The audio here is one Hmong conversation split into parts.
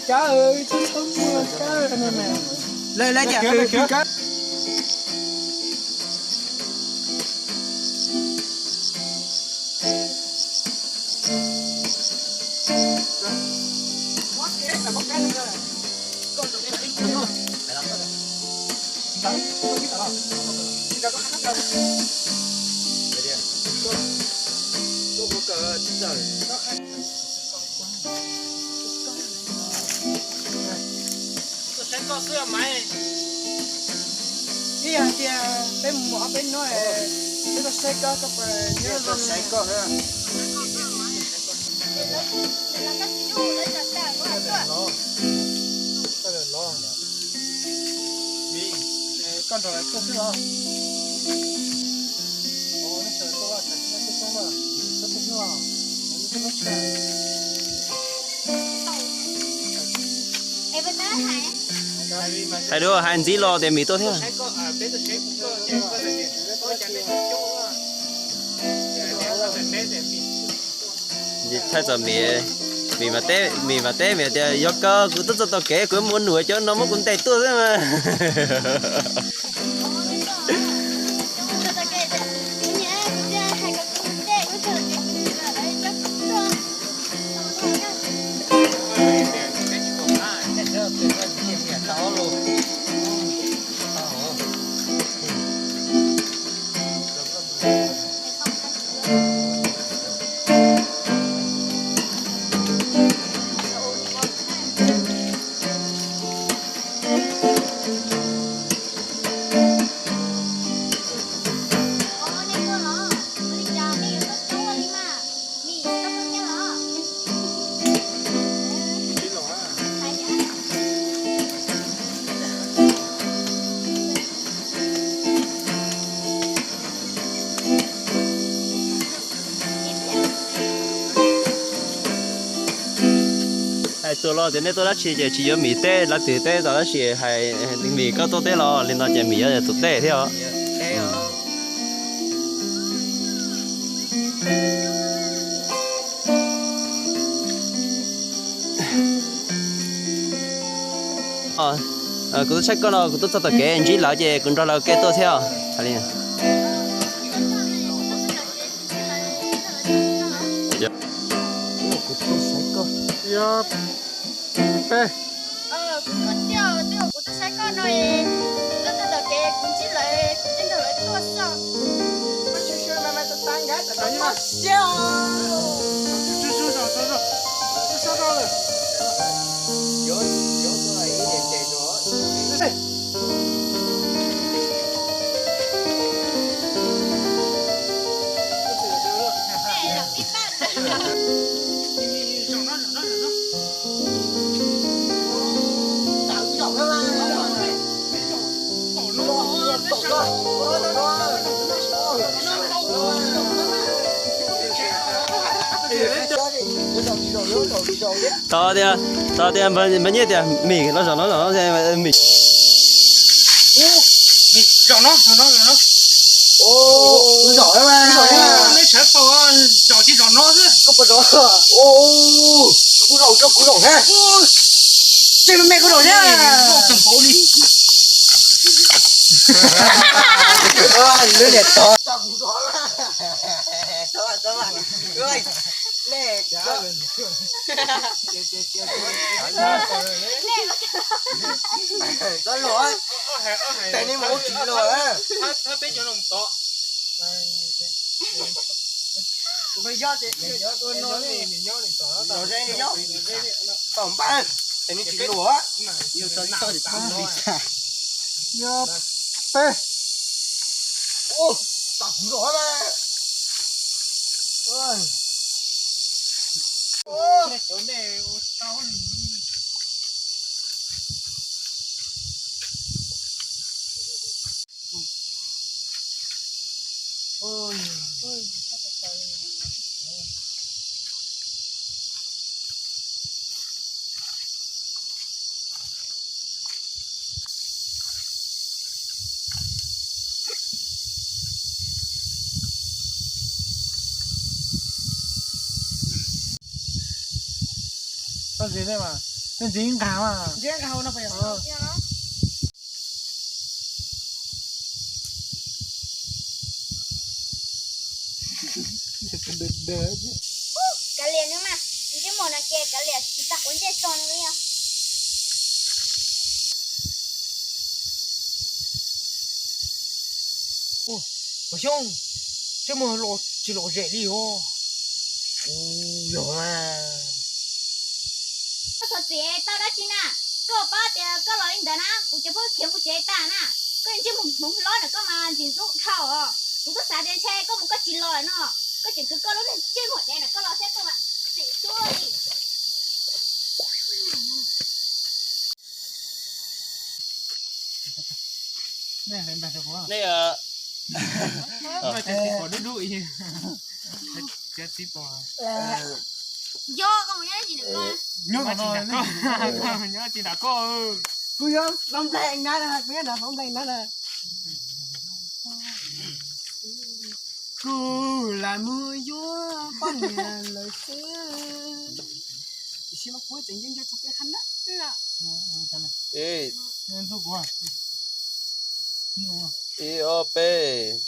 Cab, ib txhob muag cab no na. Lawv, lawv cab. Ib yam tias peb mus ob peb hnub, peb tuaj saib koj, koj puas nyob, tuaj saib koj. Koj nrog lawv tuaj xwb los? Hais dua, hais ntxiv los tias Mim tuaj thiab. Thaij txog Mim, Mim mas teb, Mim mas teb, Mim tias yog koj kuv twb txog tom kev kuv yuav mus ua nuam cov no muab kuv ntes tuaj xwb mas. Hais txuas los tias nej tuaj dab tsi ces tsis yuav Mim teb, leej twg teb tau tab sis hais Mim koj tuaj teb los li no ces Mim yuav tus teb thiab os. Kuv tuaj saib koj no kuv tuaj txog tom kev ntsib lawv ces kuv nrog lawv kev tuaj thiab os. Kuv tuaj saib koj. Yog peb. Kuv tuaj thiab, kuv tuaj saib koj no, kuv tuaj txog tom kev kuv ntsib lawv, kuv thiaj nrog lawv tuaj xwb. Thov tias, thov tias npawg Nyiaj tias Mim los zaum no, zaum no, Mim. Zaum no, zaum no, zaum no. Neb tshawv paug, zaum tsis zaum no xwb. Koj puas zaum? Kuv zaum, kuv zaum thiab. Tej me me kuv zaum thiab. Tag npaum li. Lub niam tod. Txhob luag, tes nej mus ua tsis luag. Tom npaj, tes nej tsis luag. Yog peb. Li nej mas, nej ntxiv nqag mas. Ntxiv nqag hauv no pas yog. Kav liam no mas, ntsej muag no ces kav liam tsis tau quav ntsej tso no li os. Ua xyoob, ntsej muag los tsis lom zem li os. Kuv yog mas. Koj thov txim tau dab tsi na? Koj paub tias koj los li ntawd na, kuv cov phooj khiav mus tsev tas na. Koj ntsej muag hmoov hlob na koj mas ntxim ntxub dhau os. Kuv twb xav tias ntshe koj mus koj tsis los no. Koj tseem kwv koj lub ntsej muag dev na koj los thiab koj mas txim xwb li. Nej, nyob tsis nram koj, nyob tsis nram koj. Kuv yuav hloov nplaig na, kuv yuav hloov nplaig na. Kuv lam mus yuav poj niam lawm xwb. Tiam sis mas kuv tseem nco nco txog peb qhab na. Ib ob peb.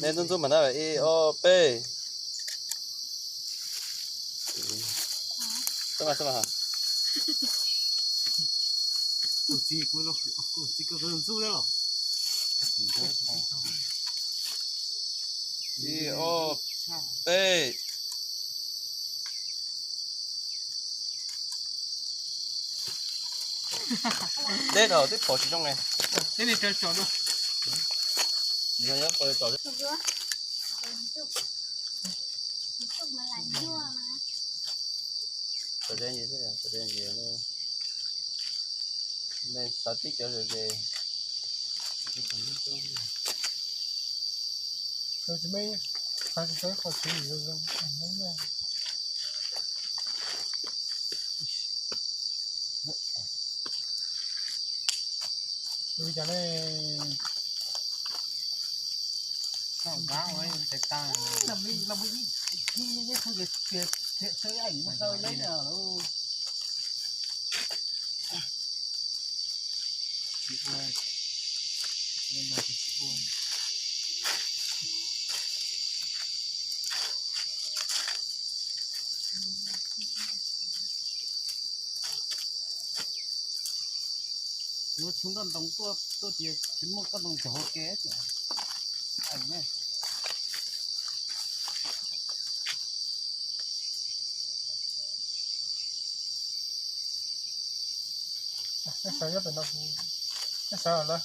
Nej ntxub ntxub mas na, ib ob peb. Ib ob peb. Teb dhau twb pom tsis zoo ne. Nej xav tib cov ces Yuav txhua nroj ntoo tuaj tuaj tias tsis muaj koj ntoo cog hauv ke. Sawv nyob pem no, sawv lawm.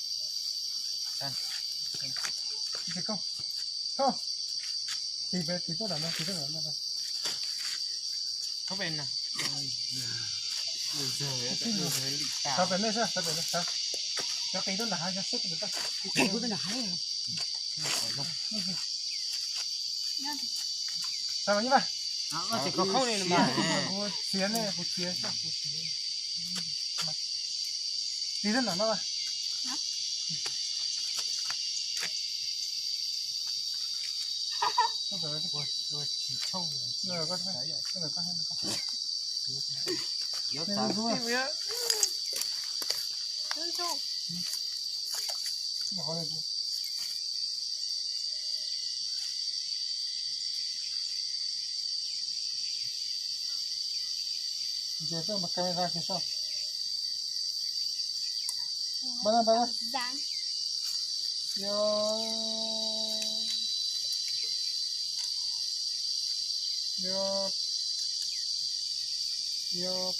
Tig pem, tig tuaj nram no, tig tuaj nram no. Sawv pem nej, sawv pem nej, sawv. Cov qis tuaj nram hav, cov xwb tuaj nram hav. Sawv mas, kuv txiav nej, kuv txiav, kuv txiav. Tig tuaj nram no. Ces tuaj mas camera ces so. Npaj na, npaj na. Yog, yog, yog.